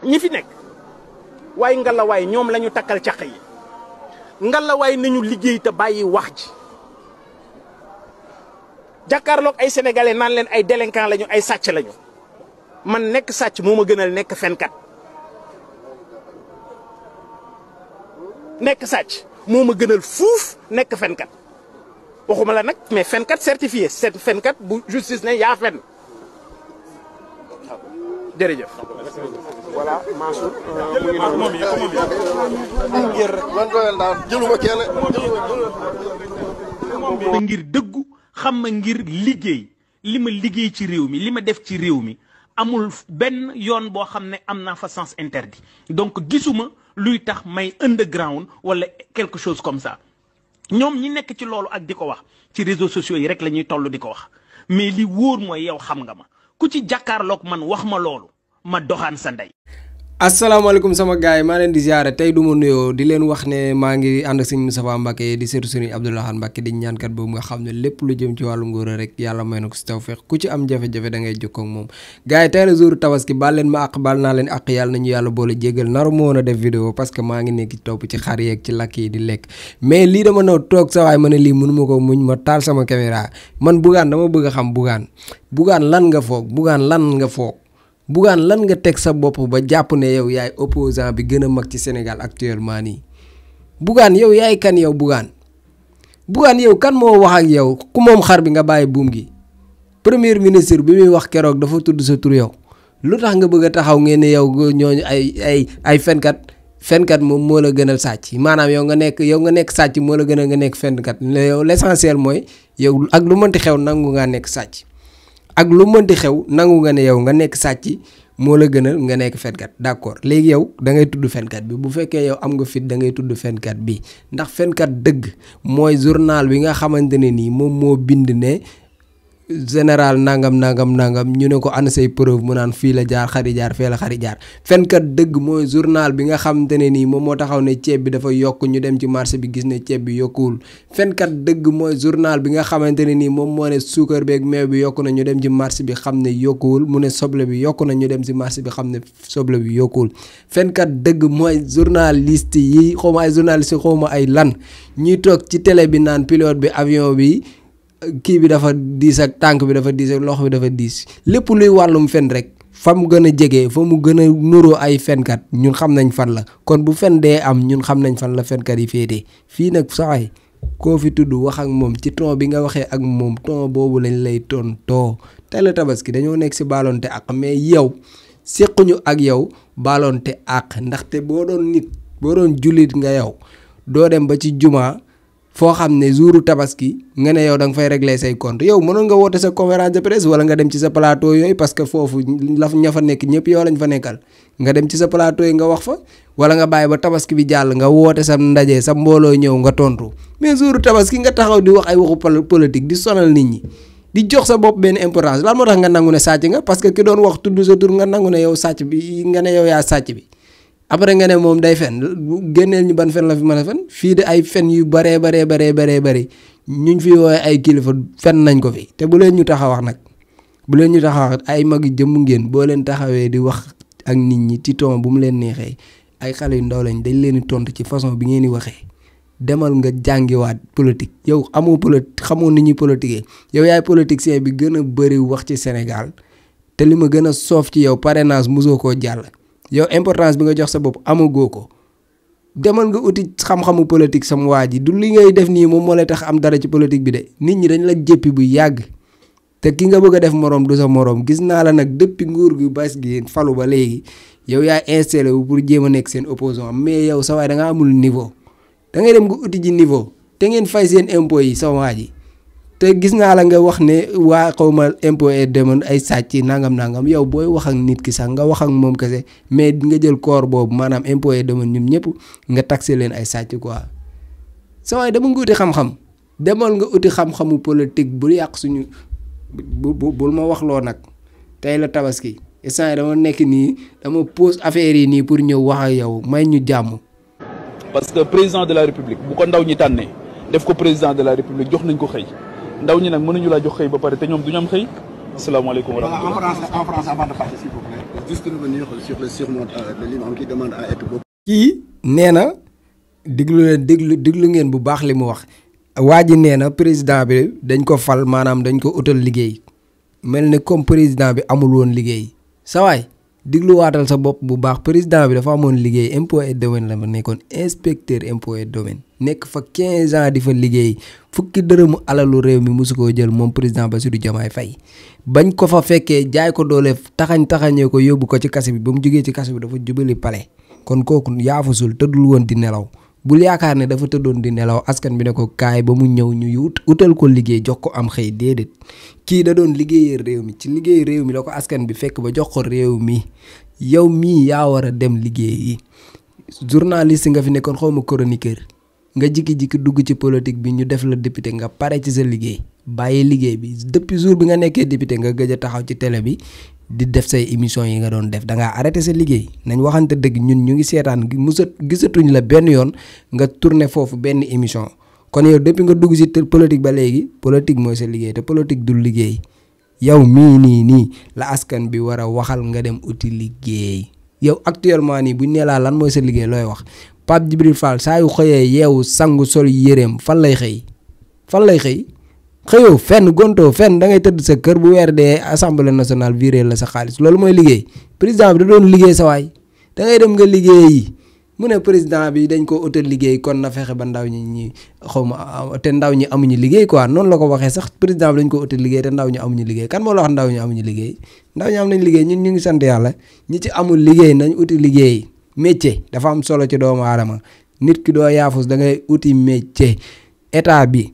ñi fi nekk waaye ngalawaay ñoom la ñu takkal caq yi ngalawaay nañu liggéey te bàyyi wax ji jàkkaarloog ay sénégalais naan leen ay délinquant lañu ay sàcc lañu man nekk sàcc moo ma gënal nekk fenkat nekk sàcc moo ma gënal fuuf nekk fenkat waxuma la nag mais fenkat certifié c'est fenkat bu justice ne yaa fen jërëjëf. voilà Mansour mu ngi noonu ngir dëggu xam ma ngir liggéey li ma liggéey ci réew mi li ma def ci réew mi amul benn yoon boo xam ne am naa fa sens interdit donc gisuma luy tax may underground wala quelque chose comme ça ñoom ñi nekk ci loolu ak di ko wax ci réseaux sociaux yi rek la ñuy toll di ko wax mais li wóor mooy yow xam nga ma ku ci jàkkaarloog man wax ma loolu ma doxaan sa ndey. asalaamaaleykum sama gars yi maa leen di ziare tey du ma nuyoo di leen wax ne maa ngi ànd ak sëñ Moustapha Mbacké di seetu sëriñ Abdou Lahad Mbacké di ñaankat boobu nga xam ne lépp lu jëm ci wàllu ngóor rek yàlla may na ko si tawfeex ku ci am jafe-jafe da ngay jokkoo ak moom gars yi tey la jour tabaski baal leen ma àq baal naa leen àq yàlla nañu yàlla boole jégal naru ma woon a def vidéo parce que maa ngi nekk topp ci xar yeeg ci lakk yi di lekk mais lii dama naw toog sa waay ma ne lii mënu ma ko muñ ma taal sama caméra man Bougane dama bëgg a xam Bougane lan nga foog Bougane lan nga teg sa bopp ba jàpp ne yow yaay opposant bi gën a mag ci Sénégal actuellement nii Bougane yow yaay kan yow Bougane yow kan moo wax ak yow ku moom xar bi nga bàyyi buum gi premier ministre bi muy wax keroog dafa tudd sa tur yow lu tax nga bëgg a taxaw ngeen ne yow ñooñu ay fenkat moom moo la gënal sàcc maanaam yow nga nekk sàcc moo la gënal nga nekk fenkat yow l'essentiel mooy yow ak lu mënti xew nangu ngaa nekk sàcc ak lu mënti xew nangu nga ne yow nga nekk sàcc moo la gënal nga nekk fenkat d'accord léegi yow da ngay tudd fenkat bi bu fekkee yow am nga fit da ngay tudd fenkat bi ndax fenkat dëgg mooy journal bi nga xamante ne nii moom moo bind ne général nangam ñu ne ko ana say preuve mu naan fii la jaar xari jaar fee la xari jaar fenkat dëgg mooy journal bi nga xamante ne nii moom moo taxaw ne ceeb bi dafa yokk ñu dem ci marché bi gis ne ceeb bi yokkuwul fenkat dëgg mooy journal bi nga xamante ne nii moom moo ne suukar beeg meew bi yokku na ñu dem ci marché bi xam ne yokkuwul mu ne soble bi yokku na ñu dem ci marché bi xam ne soble bi yokkuwul fenkat dëgg mooy journaliste yi xawma ay journaliste yi xawma ay lan ñuy toog ci télé bi naan pilote bi avion bi kii bi dafa diis ak tànk bi dafa diis ak loxo bi dafa diis lépp luy wàllum fen rek fa mu gën a jege fa mu gën a nuroo ay fenkat ñun xam nañ fan la kon bu fen dee am ñun xam nañ fan la fenkat yi féetee fii nag saxay koo fi tudd wax ak moom ci ton bi nga waxee ak moom ton boobu lañ lay tontoo tey la tabaski dañoo nekk si baalonte ak mais yow séquñu ak yow baalonte ak ndaxte boo doon jullit nga yow doo dem ba ci jumaa foo xam ne jouru tabaski nga ne yow da nga fay régler say compte yow mënoon nga woote sa conférence de presse wala nga dem ci sa plateau yooyu parce que foofu la ña fa nekk ñëpp yow lañ fa nekkal nga dem ci sa plateau yi nga wax fa wala nga bàyyi ba tabaski bi jàll nga woote sa ndaje sa mbooloo ñëw nga tontu mais jouru tabaski nga taxaw di wax ay waxu politique di sonal nit ñi di jox sa bopp benn importance lan moo tax nga nangu ne sàcc nga parce que ki doon wax tudd sa tur nga nangu ne yow sàcc bi nga ne yow yaa sàcc bi après nga ne moom day fen génneel ñu ban fen la fi mën a fen fii de ay fen yu baree ñuñ fi woowee ay kilifa fen nañ ko fi te bu leen ñu tax a wax nag bu leen ñu tax a wax ay mag jëmm ngeen boo leen taxawee di wax ak nit ñi ci ton bu mu leen neexee ay xale yu ndaw lañ dañ leen di tontu ci façon bi ngeen di waxee demal nga jàngiwaat politique yow amoo politique xamoo ni ñuy politiquer yow yaay politicien bi gën a bëri wax ci Sénégal te li ma gën a soof ci yow parrainage mosoo koo jàll yow importance bi nga jox sa bopp amagoo ko demal nga uti xam-xamu politique sama waa ji du li ngay def nii moom moo lay tax am dara ci politique bi de nit ñi dañ la jéppi bu yàgg te ki nga bëgg a def moroom du sa moroom gis naa la nag depuis nguur gi bas gi falu ba léegi yow yaa installé wu pour jéem a nekk seen opposant mais yow sa waay da nga amul niveau da ngay dem nga uti ji niveau te ngeen fay seen impôt yi sama waa ji te gis naa la nga wax ne waa xawma impôt et domaine ay sàcc nangam yow booy wax ak nit ki sax nga wax ak moom kese mais nga jël corps boobu maanaam impôt et domaine ñun ñëpp nga taxé leen ay sàcc quoi sa waay dama nga uti xam-xam demal nga uti xam-xamu politique bul yàq suñu bul ma wax loo nag tey la tabaski instant dama nekk nii dama pose affaire yi nii pour ñëw wax ak yow may ñu jàmm. parce que président de la république bu ko ndaw ñi tànnee def ko président de la république jox nañ ko xëy. ndaw ñi nag mënuñu laa jox xëy ba pare te ñoom du ñu am xëy. asalaamaaleykum wa rahmatulah. En France avant de partir s'il vous plaît. Juste revenir sur le surnom de l'imam qui demande à être beaucoup. kii nee na déglu ngeen bu baax li mu wax waa ji nee na président bi dañ ko fal maanaam dañ ko utal liggéey mel ni comme président bi amul woon liggéey sa waay dégluwaatal sa bopp bu baax président bi dafa amoon liggéey impôt et domaine la ma nekkoon inspecteur impôt et domaine nekk fa 15 ans di fa liggéey fukki dërëmu alalu réew mi mosu koo jël moom président Bassirou Diomaye Faye bañ ko fa fekkee jaay ko doole taxañee ko yóbbu ko ci kaso bi ba mu jógee ci kaso bi dafa jubali palais kon kooku yaafusul tëddul woon di nelaw bul yaakaar ne dafa tëddoon di nelaw askan bi ne ko kaay ba mu ñëw ñu utal ko liggéey jox ko am xëy déedéet kii da doon liggéeyee réew mi ci liggéey réew mi la ko askan bi fekk ba jox ko réew mi yow mii yaa war a dem liggéey yi journaliste nga fi nekkoon xaw ma chroniqueur nga jikki-jikki dugg ci politique bi ñu def la député nga pare ci sa liggéey bàyyi liggéey bi depuis jour bi nga nekkee député nga gëj a taxaw ci télé bi di def say émission yi nga doon def da ngaa arrêté sa liggéey nañ waxante dëgg ñun ñu ngi seetaan gisatuñ la benn yoon nga tourné foofu benn émission kon yow depuis nga dugg ci politique ba léegi politique mooy sa liggéey te politique du liggéey yow mii nii la askan bi war a waxal nga dem uti liggéey yow actuellement nii buñ nee laa lan mooy sa liggéey looy wax Pape Djibril Fall saa yu xëyee yeewu sangu sol yéreem fan lay xëy xëyoo fenn gontoo fenn da ngay tëdd sa kër bu weer dee assemblée nationale viré la sa xaalis loolu mooy liggéey président bi da doon liggéey sa waay da ngay dem nga liggéey mu ne président bi dañ ko utal liggéey kon na fexe ba ndaw ñi xawma te ndaw ñi amuñu liggéey quoi noonu la ko waxee sax président bi dañ ko utal liggéey te ndaw ñi amuñu liggéey kan moo la wax ndaw ñi amuñu liggéey ndaw ñi am nañ liggéey ñun ñu ngi sant yàlla ñi ci amul liggéey nañ uti liggéey métier dafa am solo ci doomu aadama nit ki doo yaafus da ngay uti métier état bi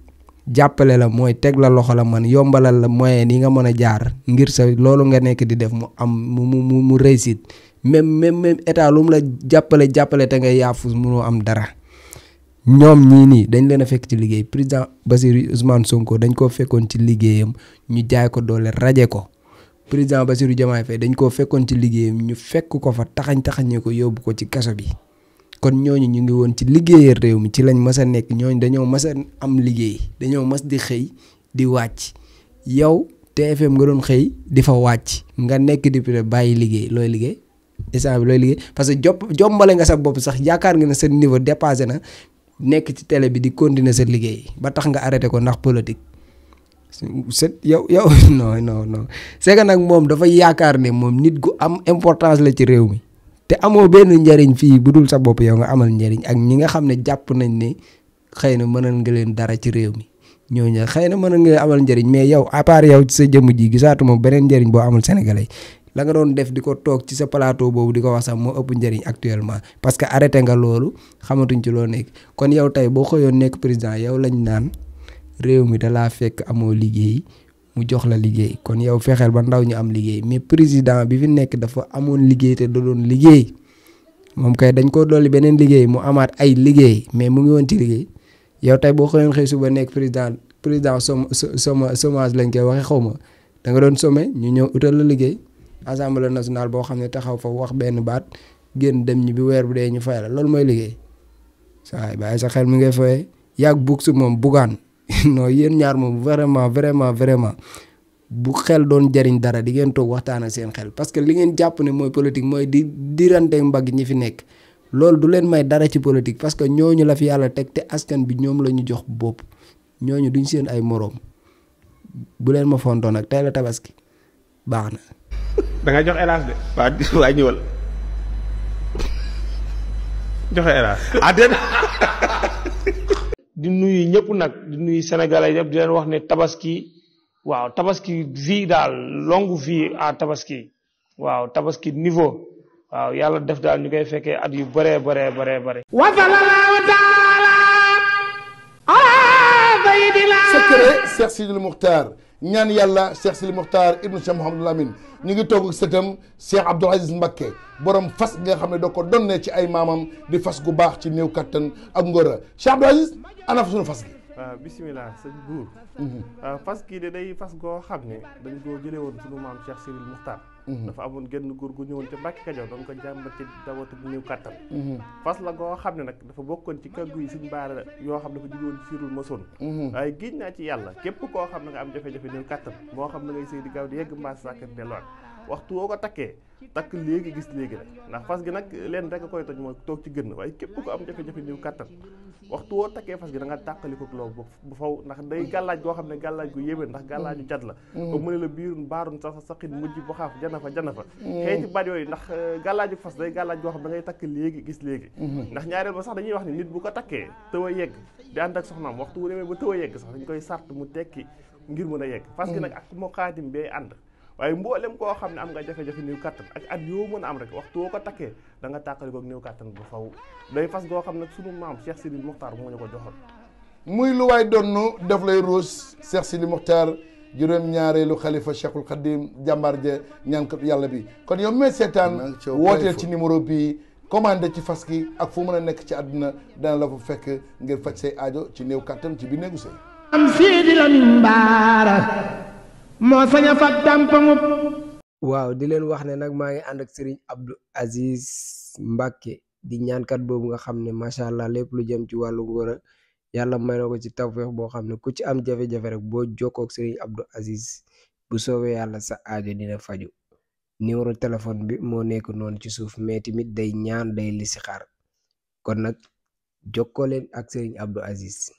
jàppale la mooy teg la loxo la man yombalal la moyen yi nga mën a jaar ngir sa loolu nga nekk di def mu am mu réussite même état lu mu la jàppale te ngay yaafus mënoo am dara ñoom ñii nii dañ leen a fekk ci liggéey président Bassirou Ousmane Sonko dañ koo fekkoon ci liggéeyam ñu jaay ko doole raje ko président Bassirou Diomaye Faye dañ koo fekkoon ci liggéeyam ñu fekk ko fa taxañee ko yóbbu ko ci kaso bi kon ñooñu ñu ngi woon ci liggéeyal réew mi ci lañ mas a nekk ñooñu dañoo mas a am liggéey dañoo mas di xëy di wàcc yow TFM nga doon xëy di fa wàcc nga nekk député bàyyi liggéey looy liggéey instant bi looy liggéey parce que jombale nga sa bopp sax yaakaar nga ne sa niveau dépassé na nekk ci télé bi di continuer sa liggéey ba tax nga arrêté ko ndax politique yow non c'est que nag moom dafa yaakaar ne moom nit gu am importance la ci réew mi te amoo benn njariñ fii bu dul sa bopp yow nga amal njariñ ak ñi nga xam ne jàpp nañ ne xëy na mënal nga leen dara ci réew mi ñooñu xëy na mënal nga amal njariñ mais yow à part yow ci sa jëmm ji gisaatuma beneen njariñ boo amul sénégalais la nga doon def di ko toog ci sa plateau boobu di ko wax sax moo ëpp njariñ actuellement parce que arrêté nga loolu xamatuñ ci loo nekk kon yow tey boo xëyoon nekk président yow lañ naan réew mi da laa fekk amoo liggéey mu jox la liggéey kon yow fexeel ba ndaw ñu am liggéey mais président bi fi nekk dafa amoon liggéey te da doon liggéey moom kay dañ ko dolli beneen liggéey mu amaat ay liggéey mais mu ngi woon ci liggéey yow tey boo xëyoon xëy suba nekk président chômage lañ koy waxee xaw ma da nga doon somme ñu ñëw utal la liggéey assemblée nationale boo xam ne taxaw fa wax benn baat génn dem ñi bi weer bu dee ñu fay la loolu mooy liggéey saa bàyyi sa xel mi ngay fayee yàgg bugg su moom buggaan non yéen ñaar moom vraiment bu xel doon jariñ dara di ngeen toog waxtaan ak seen xel parce que li ngeen jàpp ne mooy politique mooy di dirante mbagg ñi fi nekk loolu du leen may dara ci politique parce que ñooñu la fi yàlla teg te askan bi ñoom la ñu jox bopp ñooñu duñ seen ay moroom bu leen ma fontoon ak tey la tabaski baax na. da ngay jox hélas de. waa ñëwal joxe hélas. di nuyu ñëpp nag di nuyu sénégalais yëpp di leen wax ne tabaski waaw tabaski vie daal longue vie à tabaski waaw tabaski niveau waaw yàlla def daal ñu koy fekkee at yu bëree wa sallallahu taala ala sayyidina secret Cheikh Sidil Mukhtar ñaan yàlla Cheikh Sidil Mukhtar ibnu Cheikh Mouhamadul Amin ñu ngi toog ak sëtam Cheikh Abdoul Aziz Mbacké borom fas nga xam ne da ko donnee ci ay maamam di fas gu baax ci néew kattan ak ngóora Cheikh Abdoul Aziz ana fa suñu fas gi. waaw bisimilah sëñ buur. fas gi de day fas goo xam ne dañ koo jëlee woon suñu maam Cheikh Sidil Mukhtar. dafa amoon genn góor gu ñëwoon ca Mbàkke Kajoor doon ko jàmbat ci dawatu bu néew kattan. fas la goo xam ne nag dafa bokkoon ci kàggu yi suñ baara yoo xam ne dafa jógewoon ci Sirul Mason. waaye géej naa ci yàlla képp koo xam ne nga am jafe-jafe néew kattan moo xam ne ngay sëy di gaaw di yegg mbaas sàkkat delluwaat waxtu woo ko takkee takk léegi gis léegi rek ndax fas gi nag leen rek a koy toj mooy toog ci gën waaye képp ko am jafe-jafe niw kattan waxtu woo takkee fas gi da nga tàqali ko loolu bu faw ndax day gàllaaj goo xam ne gàllaaj gu yéwén ndax gàllaaju cat la ba mu ne la biirun baarun saxin mujj bu xaaf jana fa xeeti baat yooyu ndax gàllaaju fas day gàllaaj goo xam da ngay takk léegi gis léegi ndax ñaareel ba sax dañuy wax ni nit bu ko takkee tëw a yegg di ànd ak soxnaam waxtu wu demee ba tëw a yegg sax dañ koy sart mu tekki ngir mën a yegg fas gi nag ak moo xaatim bee ànd waaye mboolem koo xam ne am nga jafe-jafe néew kattan ak at yoo mën a am rek waxtu woo ko takkee da nga tàqali ko néew kattan bu faw day fas goo xam ne sunu maam Cheikh Sidi Mokhtar moo ñu ko joxoon muy lu waay donnu daf lay ruus Cheikh Sidi Mokhtar juróom-ñaareelu xalifa Cheikhul Khadim jàmbaar ja ñaankat yàlla bi kon yow mee seetaan wooteel ci numéro bii commandé ci fas gi ak fu mën a nekk ci àdduna dana la fa fekk ngir faj say aajo ci néew kattan ci bi néegu sëy am Sidi Lamine Bara moo sañ a fag dàmpamu. waaw di leen wax ne nag maa ngi ànd ak Serigne Abdou Aziz Mbacke di ñaankat boobu nga xam ne macha allah lépp lu jëm ci wàllu ngóora yàlla may na ko ci tawfeex boo xam ne ku ci am jafe-jafe rek boo jokkoo ak Serigne Abdou Aziz bu soobee yàlla sa aajo dina faju numéro téléphone bi moo nekk noonu ci suuf mais tamit day ñaan day listixaar kon nag jokkoo leen ak Serigne Abdou Aziz.